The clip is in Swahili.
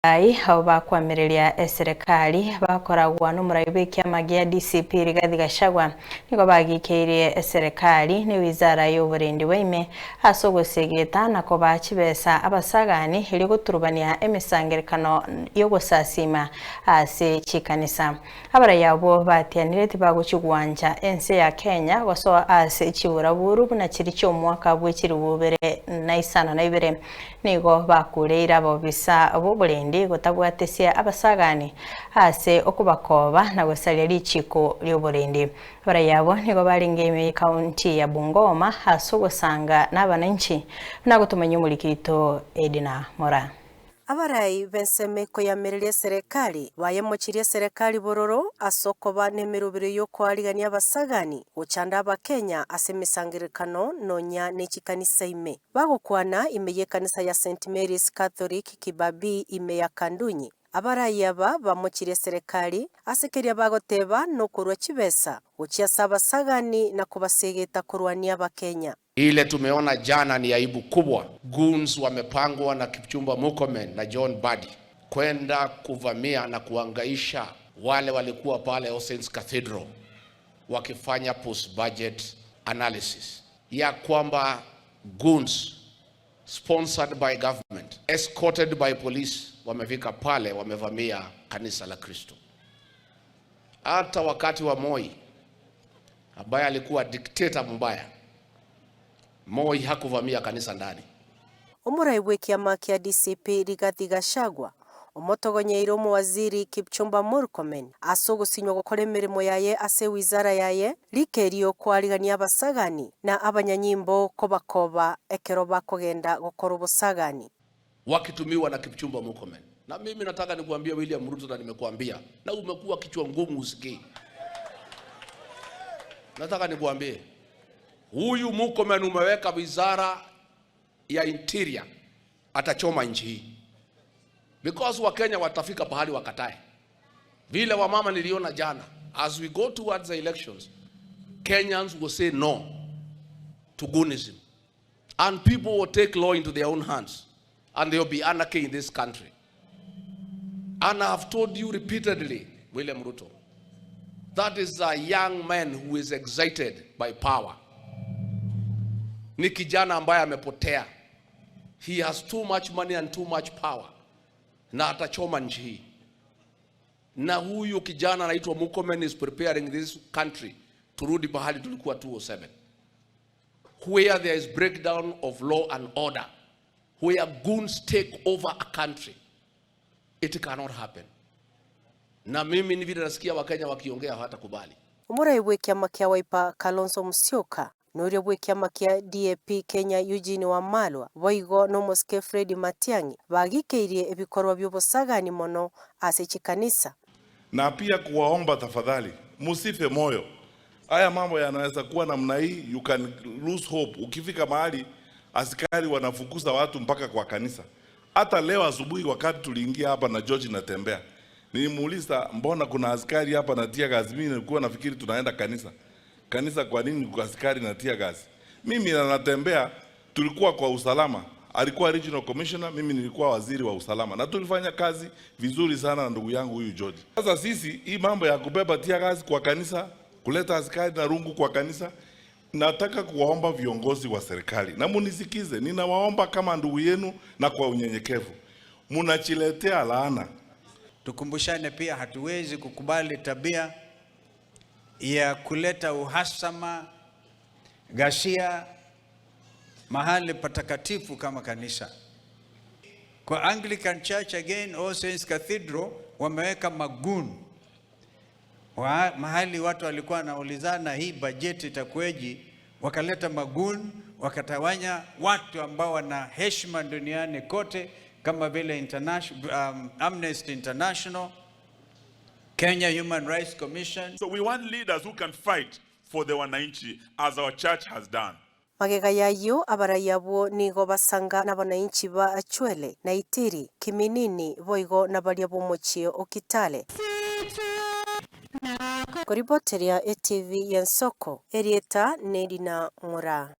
Abarai abwo bakoamereria eserekari bakoragwa nomorai bw'ekiama gia DCP Rigathi Gachagua nigo bagikeirie eserekari ne wizara y'oborendi bwaime ase ogosegeta na kobaa chibesa abasagani erio goturubania emesangerekano y'ogosasima ase chikanisa. Abarai abwo batianire tibagochia gwancha ense ya Kenya gosoa ase chiburaburu buna chiria chi'omwaka bwe chilifu ibere na isano na ibere. Nigo bakureire abobisa b'oborendi gotabwatesia abasagani ase okobakoba na gosaria richiiko ri'oborendi. Abarai abwo nigo barenge ime y'Ekaunti ya Bungoma ase ogosanga nabananchi buna gotomanyia omoriki oito Edna Moraa. Abarai b'ensemo ekoyamereria eserekari bayemochirie eserekari bororo ase okoba nemerobero y'okoarigania abasagani gochanda Abakenya ase emesangererekano nonya ne chikanisa ime. Bagokwana ime y'ekanisa ya St Mary's Catholic Kibabii ime ya Kandunyi, abarai aba bamochirie eserekari ase keria bagoteba nokorua chibesa gochia ase abasagani na kobasegeta korwania Abakenya. Ile tumeona jana ni aibu kubwa. Goons wamepangwa na Kipchumba Murkomen na John Mbadi kwenda kuvamia na kuangaisha wale walikuwa pale All Saints Cathedral wakifanya post budget analysis ya kwamba goons sponsored by government escorted by police wamefika pale, wamevamia kanisa la Kristo. Hata wakati wa Moi ambaye alikuwa dikteta mbaya, Moi hakuvamia kanisa ndani. Omorai bw'ekiama kia DCP Rigathi Gachagua omotogonyeire omowaziri Kipchumba Murkomen ase ogosinywa gokora emeremo yaye ase ewizara yaye rikerio koarigania abasagani na abanyanyimbo kobakoba ekero bakogenda gokora obosagani. Wakitumiwa na Kipchumba Murkomen. Na mimi nataka nikuambia William Ruto, na nimekuambia na umekuwa kichwa ngumu usikii. Nataka nikuambie huyu Murkomen umeweka wizara ya interior, atachoma nchi hii. Because Wakenya watafika pahali wakatae. Vile wamama niliona jana, as we go towards the elections, Kenyans will say no to goonism. And people will take law into their own hands. And there will be anarchy in this country. And I have told you repeatedly, William Ruto, that is a young man who is excited by power. Ni kijana ambaye amepotea. He has too much money and too much power. Na atachoma nchi hii. Na huyu kijana anaitwa Murkomen is preparing this country turudi pahali tulikuwa 2007. Where there is breakdown of law and order. Where goons take over a country. It cannot happen. Na mimi ni vile nasikia Wakenya wakiongea hawatakubali. Omorai bw'ekiama kia Wiper Kalonzo Musyoka noria bw'ekiama kia DAP Kenya Eugene Wamalwa boigo nomosike Fred Matiang'i bagikeirie ebikorwa by'obosagani mono ase chikanisa. Na pia kuwaomba tafadhali, musife moyo. Haya mambo yanaweza kuwa namna hii, you can lose hope. Ukifika mahali askari wanafukuza watu mpaka kwa kanisa. Hata leo asubuhi wakati tuliingia hapa na George Natembeya, nilimuuliza mbona kuna askari hapa na tear gas? Mimi nilikuwa nafikiri tunaenda kanisa. Kanisa kwa nini kwa askari na tear gas? Mimi na Natembeya tulikuwa kwa usalama. Alikuwa regional commissioner, mimi nilikuwa waziri wa usalama na tulifanya kazi vizuri sana na ndugu yangu huyu George. Sasa sisi hii mambo ya kubeba tear gas kwa kanisa, kuleta askari na rungu kwa kanisa, nataka kuwaomba viongozi wa serikali na munisikize, ninawaomba kama ndugu yenu na kwa unyenyekevu, munachiletea laana. Tukumbushane pia, hatuwezi kukubali tabia ya kuleta uhasama, ghasia mahali patakatifu kama kanisa. Kwa Anglican Church again, All Saints Cathedral wameweka magoon wa, mahali watu walikuwa wanaulizana hii bajeti itakuweje, wakaleta magoon wakatawanya watu ambao wana heshima duniani kote kama vile Amnesty International, Kenya Human Rights Commission. So we want leaders who can fight for the wananchi as our church has done. Magega yayo abarai abwo nigo basanga na abananchi ba Achwele na Itiri Kiminini boigo na baria b'omochie o Kitale. Koripoteria ETV ya Nsoko, Erieta Nedina Ng'ora.